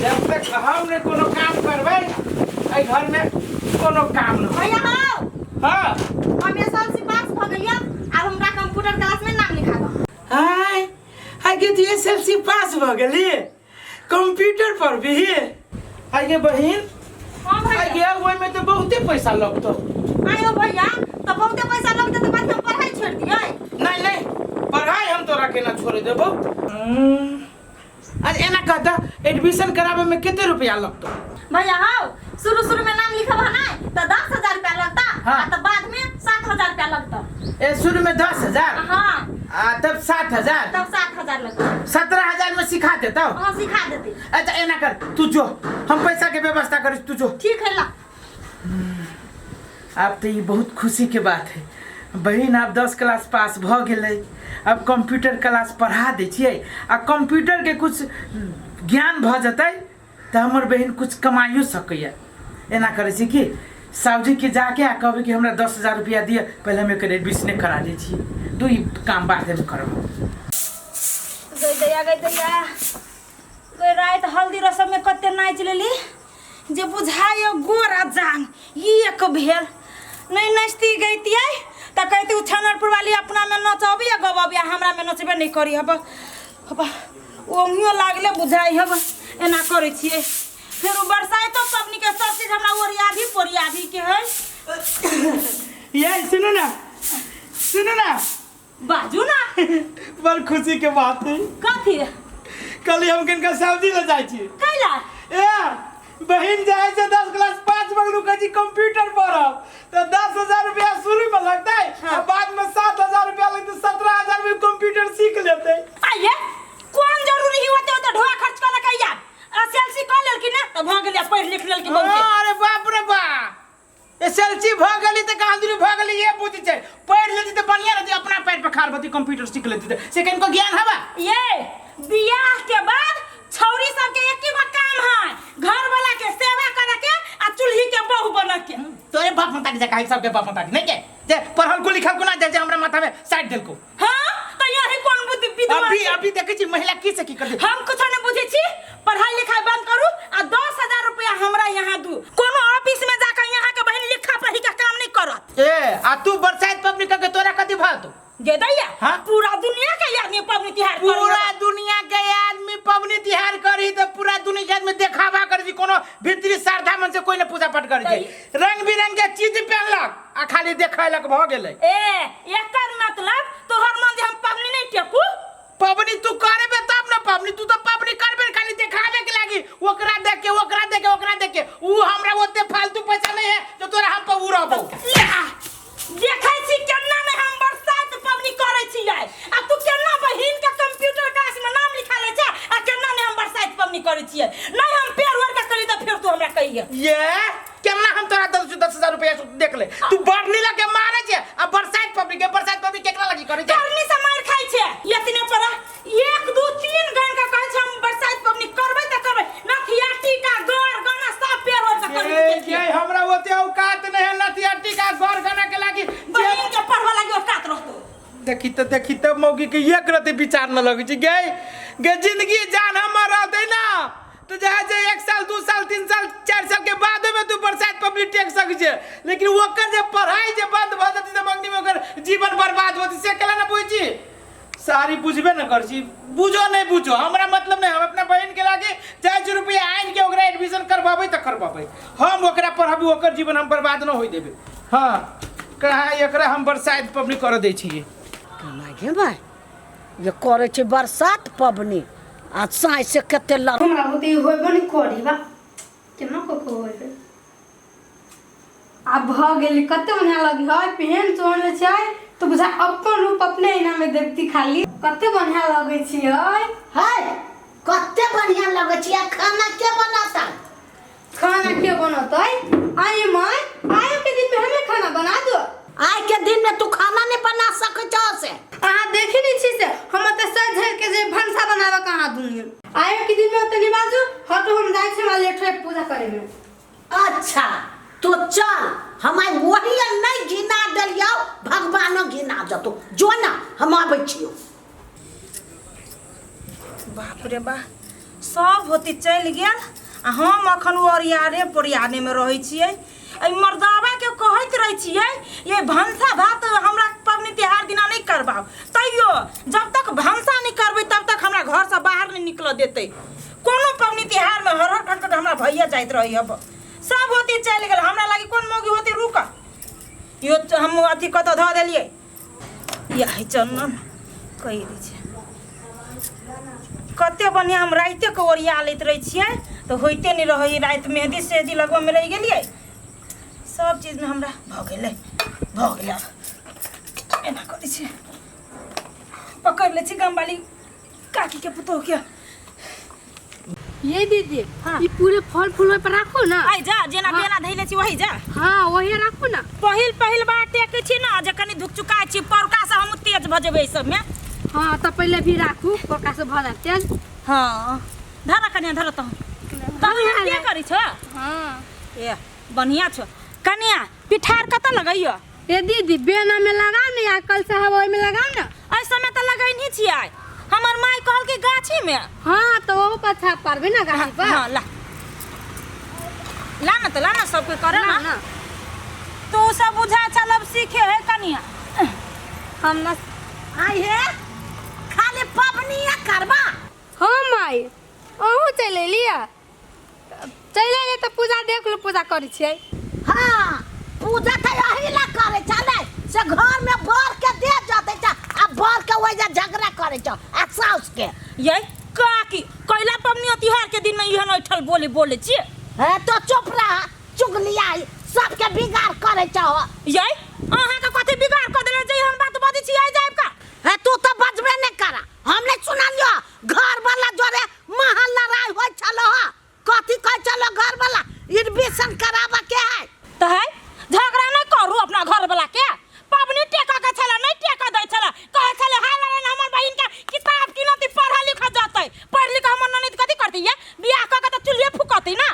जब तक हम ने कोनो काम करबै एहि घर में कोनो काम न भैया हो। हाँ। हम एस एल सी पास भ गेलियै, आब हमरा कंप्यूटर क्लास में नाम लिखा दो। हाय हाय के तू एस एल सी पास भ गेली, कंप्यूटर पर भी? हाय गे बहिन। हाँ भैया। हाय गे, ओहि में तो बहुते पैसा लगतो। आयो भैया, तो बहुते पैसा लगते तो बाद हम पढ़ाई छोड़ दियै? नहीं नहीं, पढ़ाई हम तोरा के ना छोड़ देबो। अरे एना कहता, एडमिशन करावे में कितने रुपया लगतो? भैया हो, शुरू शुरू में नाम लिखब है ना तो 10,000 रुपया लगता। हाँ। आ तो बाद में 7,000 रुपया लगता। ए, शुरू में 10,000? हाँ। आ तब 7,000? तब 7,000 लगता। 17,000 में सिखा देता? हाँ, सिखा देती। अच्छा एना कर, तू जो, हम पैसा के व्यवस्था कर, तू जो। ठीक है, ला। अब तो ये बहुत खुशी के बात है बहन, आब 10 क्लास पास भ गेलै, अब कंप्यूटर क्लास पढ़ा दै छियै आ कंप्यूटर के कुछ ज्ञान भ जेतै तऽ हमर बहन कुछ कमाइयो सकैया। एना करै छी कि साउजी के जाके आ कहबै कि हमरा 10,000 रुपया दिअ, पहिले हम एकर एडमिशने करा दै छी, तू ई काम बादमे करब। गई दैया, गई दैया, गई, राति हल्दी रसम में कते नाचि लेली जे बुझाइयो गोर आ जांग एक भेल। नहीं नचती गईतियै तऽ कहती उ छनरपुर वाली अपना में नचबी आ गबबी आ हमरा में नचबे नहीं करी। हब हब ओंगियो लागले बुझाइ हब, एना करै छियै। फेर उ बरसाइतो पबनी के सब चीज हमरा ओरियाभी पोरियाभी के है। ये सुनू ना, सुनू ना। बाजू ना। बड़ खुशी के बात है। कथी? कल हम किनका सब्जी ले जाइ छी। कैला? ए बहिन जाइ छै 10 क्लास 5 बगलू, कहै छी कंप्यूटर पढ़ब तो 10,000 रुपया शुरू में लगतै। हाँ। आ बाद में 7,000 रुपया लगतै, 17,000 में कंप्यूटर सीख लेतै। आइए कोन जरूरी ही होते होते ढोआ खर्च कर लकै यार, एस एल सी कऽ लेलखिन ना तऽ भऽ गेलै, पढ़ि लिख लेलखिन बहुते। हाँ, अरे बाप रे बाप, एस एल सी भऽ गेली तऽ कहाँ दूरी भऽ गेली, ये बुझै छै पढ़ि लेती तऽ बढ़िया रहती, अपना पैर पर खाड़ भती, कंप्यूटर सीख लेती तऽ से कनिको ज्ञान हवा। ये बियाह के बाद छौरी सबके एक ही गो काम है, घर वाला के सेवा करे के आ चूल्ही के बहू बने के। तोरे बाप माता के जगह सबके बाप माता के नहीं के जे पढ़ल को लिखल को ना जे हमरा माथा में साइड देल को। हाँ तो यही कोन बुद्धि विद्वान अभी छै? अभी देखै छी महिला की से की कर दे। हम कुछ नहीं बुझै छी, पढ़ाई लिखाई बंद करू आ 10,000 रुपया हमरा यहाँ दू, कोनो ऑफिस में जाकर यहाँ के बहन लिखा पढ़ी का काम नहीं करत। ए आ तू बरसात पबनी करके तोरा कथी भातो? गे दैया? हाँ? पूरा दुनिया के आदमी पबनी तिहार करी। पूरा दुनिया के आदमी पबनी तिहार करी तो पूरा दुनिया के आदमी देखावा करी छी, कोनो भीतरी श्रद्धा मन से कोई न पूजा पाठ करी छै, रंग बिरंग के चीज पहनलक आ खाली देखैलक भ गेलै। ए एकर मतलब तोहर मन जे हम पबनी नहीं टेकू? पबनी तू करबे तब न पबनी, तू तो पबनी करबे खाली देखावे के लागी, ओकरा देख के, ओकरा देख के, ओकरा देख के। ऊ हमरा ओते फालतू पैसा नहीं है जो तोरा हम पर ऊ रहबो। ला, देखै छी केना ने हम बरसात पबनी करै छियै आ तू केना बहिन के कंप्यूटर क्लास में नाम लिखा लै छै आ केना ने हम बरसात पबनी करै छियै। नहीं हम पेड़ ओढ़ के करी तऽ फेर तू हमरा कहिए। ये केना हम तोरा 10,000 रुपया देख ले, तू बढ़नी लगे मारे छे आ बरसात पबनी के, बरसात पबनी केकरा लगी करै छे? करनी से मार खाइ छे एतने पर 1 2 3 गण के कहै छै हम बरसात पबनी करबै तऽ करबै, नथिया टीका गौर गाना सब पेड़ ओढ़ के करी। ए, ये हमरा ओते औकात नहीं है नथिया टीका गौर गाना के लागी। बहिन के पढ़वा लागी औकात रहतो। देखी तो, देखी तो मौगी के एक रति विचार न लगै छै। गे गे जिंदगी जान हमर रहतै ना तो जहाँ जे 1 साल 2 साल 3 साल 4 साल के बाद में तू बरसात पबनी टेक सकै छै, लेकिन ओकर जे पढ़ाई जे बंद भऽ जेतै तऽ मंगनी में ओकर जीवन बर्बाद होतै, से केला ना बुझै छी? सारी बुझबे न कर छी, बुझो नहीं बुझो हमरा मतलब नहीं, हम अपना बहन के लागे चाहे जे रुपया आनि के ओकरा एडमिशन करबाबै तऽ करबाबै, हम ओकरा पढ़ाबी, ओकर जीवन हम बर्बाद न होय देबै। हाँ कहाँ एकरा हम बरसात पबनी करऽ दै छियै। कमाइ गे माय, ये करै छै बरसात पबनी आ साँझ से कते लड़। हमरा बुते ई होयबो नहि करी बा, केना कऽ के होय है? आब भऽ गेलै, कते बढ़िआँ लगै है पेहन सोहन छै तऽ बुझा अपन रूप अपने ऐना में देखती खाली, कते बढ़िआँ लगै छियै। है कते बढ़िआँ लगै छै। आ खाना के बनाता? खाना के बनतै? आइ माय, आइ के दिन में हमें खाना बना दो। आइ के दिन में तू खाना नहीं बना सकै छौ से? अहाँ देखी नहीं छी से हम ओते सज धरि के जे भनसा बनाबऽ कहाँ दुनिया। आइ के दिन में ओते नहीं बाजू, हटो हम जाइ छी, हमरा लेट होय पूजा करे में। अच्छा तो चल, हम आइ वही नहीं घिना देलियौ, भगवानो घिना जतो, जो ना हम आबै छियौ। बाप रे बा, सब होती चलि गेल आ हम अखन ओरियारे पोरियानेमे रहै छियै। एहि मर्दाबाके कहैत रहै छियै ये भनसा भात हमरा पबनी तिहार दिना नहि करबाउ, तैयो जब तक भनसा नहि करबै तब तक हमरा घरसँ बाहर नहि निकलऽ देतै। कोनो पबनी तिहारमे हरहर खटखट हमरा भैया जाइत रहै। अब सब होती चलि गेल, हमरा लागी कोन मौगी होती। रुक, यो हम अथी कतऽ धऽ देलियै यही चन्दन कहि दै छै। कते बढ़िआँ हम रातिके ओरिया लैत रहै छियै तऽ होइते नहि रहै। राति मेहदी सेहदी लगबऽमे रहि गेलियै, सब चीजमे हमरा भऽ गेलै, भऽ गेलै। आब एना करै छियै, पकड़ि लै छी गामवाली काकीके पुतोहुके। ये दीदी। हाँ। ये पूरे फल फूल पर राखो ना। आइ जा जेना हाँ। बेना धैले छी वही जा। हाँ, वही राखो ना। पहिल पहिल बार टेकै छी ना जे कनि धुकचुकाइ छी, पौरका से हम तेज भऽ जेबै एहि सबमे। हाँ, तो पहले भी राखू, पक्का से भऽ जाते। हाँ, धर कनिया, धर तहन तहन के करै छौ? हाँ। ए बढ़िया छौ कनिया। पिठार कतऽ लगैयो? ए दीदी, बेना में लगाओ ना या कल से हवा में लगाओ ना। एहि समय तऽ लगैनी छियै, हमर माय कहलकै गाछी में। हाँ, तो वो पर छाप पारबे ना गाछी पर। हाँ, ला ला ना, तऽ ला ना, सब कोई करे ना ना। ना। तू सब बुझा चल अब सीखे है कनिया। हम ना। आई हे, खाली पबनिया करबा। हाँ माई, अहूँ चलि एलियै? चलि एलियै तऽ पूजा देख लू, पूजा करै छियै। हाँ, पूजा तऽ एही ला करे छलै से घर में बर के दे जते छ आ बर के ओइजा झगड़ा करे छ आ साउस के। ये काकी, कैला पबनी तिहार के दिन में इहन ऐठल बोली बोले छियै? हे, तो चुप रह, चुगलिया सबके बिगाड़ करे छ। ये अहाँ के कथी बिगाड़ कर देले जे हम बात बजै छी? आइ जायब का? हे, तू तो बजबे नहीं करा, हमने सुनलियो घर वाला जोरे महा लड़ाई होय छलो। हा, कथी कहै छलो घर वाला? एडमिशन कराबा के है। तऽ है झगड़ा नहीं करू अपना घर वाला के। पबनी टेका के छला नहीं टेका दै छला, कहै छले हाय लड़ाई हमर बहिन के किताब किनती, पढ़ लिख जतै। पढ़ लिख हमर ननद कथी करती? ये बियाह क के तऽ चूल्हे फुकती ना।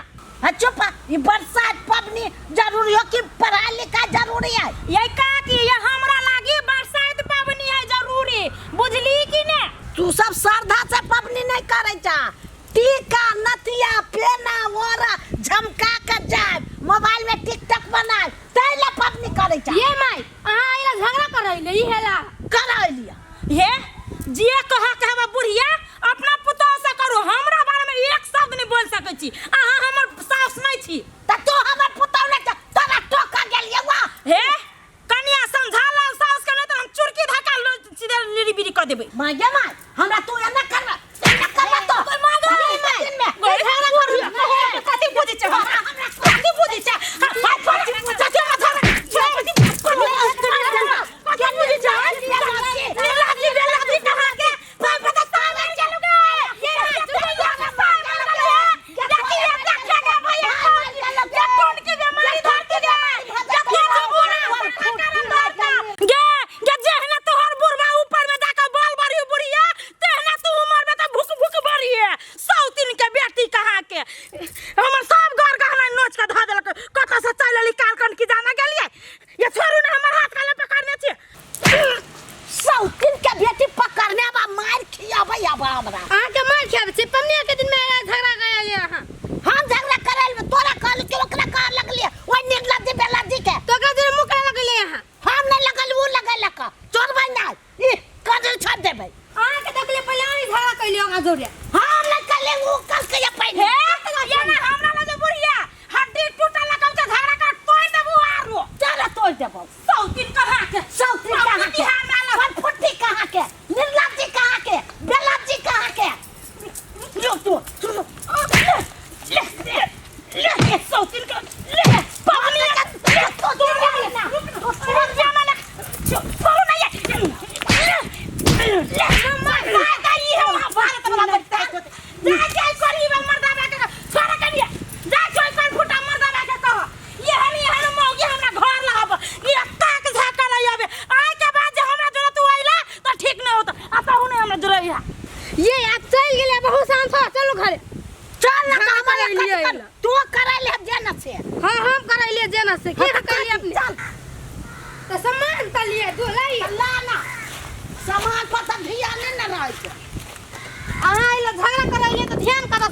हे चुप, ई बरसात पबनी जरूरी हो कि पढ़ाई लिखाई जरूरी है? ये काकी, ये हमरा लागी बरसात पबनी है जरूरी, बुझली कि ने? तू सब श्रद्धा से पबनी नहीं करे छा। टीका नथिया पेना ओरा झमका के जाए, मोबाइल में टिकटॉक बनाए, तै ला पबनी करे छा। ये माई, अहाँ आइला झगड़ा करैले ई हेला? कराय लिया। हे, जे कह के हवा बुढ़िया अपना पुतोह से करू, हमरा बारे में एक शब्द नहीं बोल सकै छी। अहाँ हमर सास नहीं छी। त तू हमर पुतोह नहीं छ, तोरा टोका गेलिए वा। हे कनिया, समझा ला सास के, नहीं तो हम चुरकी धक्का सीधे लिरी बिरी कर देबै। माय गे माय, हमरा तू एना करबा, एना करबा तो कोई मांग दिन में झगड़ा करू। कथी बुझै छै हमरा? कथी बुझै छै? कथी बुझै छै? बेलाजी बेलाजी कहाँ के पता साला चलू गे। गे गे, जेहना तोहर बुढ़वा ऊपर में जाके बल बढ़ी बुढ़िया, तेहना तू उमर में तऽ भुक भुक बढ़िए। सौतिन के बेटी कहाँ के हमर सब घर गहना नोच के धऽ देलक। कतऽ से चलि एली कालकन की जाना गेलियै। ये छोड़ू ने हमर हाथ, काले पकड़ने छी। सौतिन के बेटी पकड़ने बा, मार खियाबै अब हमरा। अहाँके मार खियाबै छी? पबनी के दिन में झगड़ा करैले अहाँ? हम झगड़ा करैल तोरा कहल कि ओकरा कह लगलिए ओइ निर्लज्जी बेलज्जी के? तो ओकरा जोरे मुँह करे लगलियै अहाँ? हम नहीं लगल, ऊ लगेलक। छोड़बै नहीं, ई कजर छोड़ देबै। अहाँके देखलियै पहिले, अहाँ झगड़ा कैलियै ओकरा जोरे। हम नहीं कले, ऊ कल के पहिले। हे, ये ना हमरा लगे बुढ़िया हड्डी टूटल लगौ त झगड़ा कर तोड़ देबू आरो। चल, तोड़ देबौ। सौतिन कहाँ के? सौतिन कहाँ के? बिहार में आला। फुट्टी कहाँ के, निर्लज्जी कहाँ के, बेलज्जी कहाँ के? रुक तू, सुनो। ले ले ले ले, सौतिन का ले पवनी ले। तो तू ना रुक जा, ना छोड़ो ना। ये ले ले, मार का ई है महाभारत वाला बच्चा। जा जा करी मर्दाबा के छोड़ के लिए जा, कोई कोई फुटा मर्दाबा के कह। ये हनी हन मौगी हमरा घर लाब, ये ताक झाका नहीं आवे। आय के बाद जे हमरा जोरे तू आइला तो ठीक नहीं होता। आ तहु नहीं हमरा जोरे इहा। ये आप चलि गेलियै, बहुत शांत हो, चलू घरे। चल ना। झगड़ा हमरा करैलियै कथी कर एला। तू करैले जे न से। हाँ, हम करैलियै जे न से की करैलियै अपने? चल। तऽ सामान तऽ लिए दू लाई। ला ना, सामान पर तऽ ध्यान न रहै छै। अहाँ अइला झगड़ा करैले तऽ ध्यान कतऽ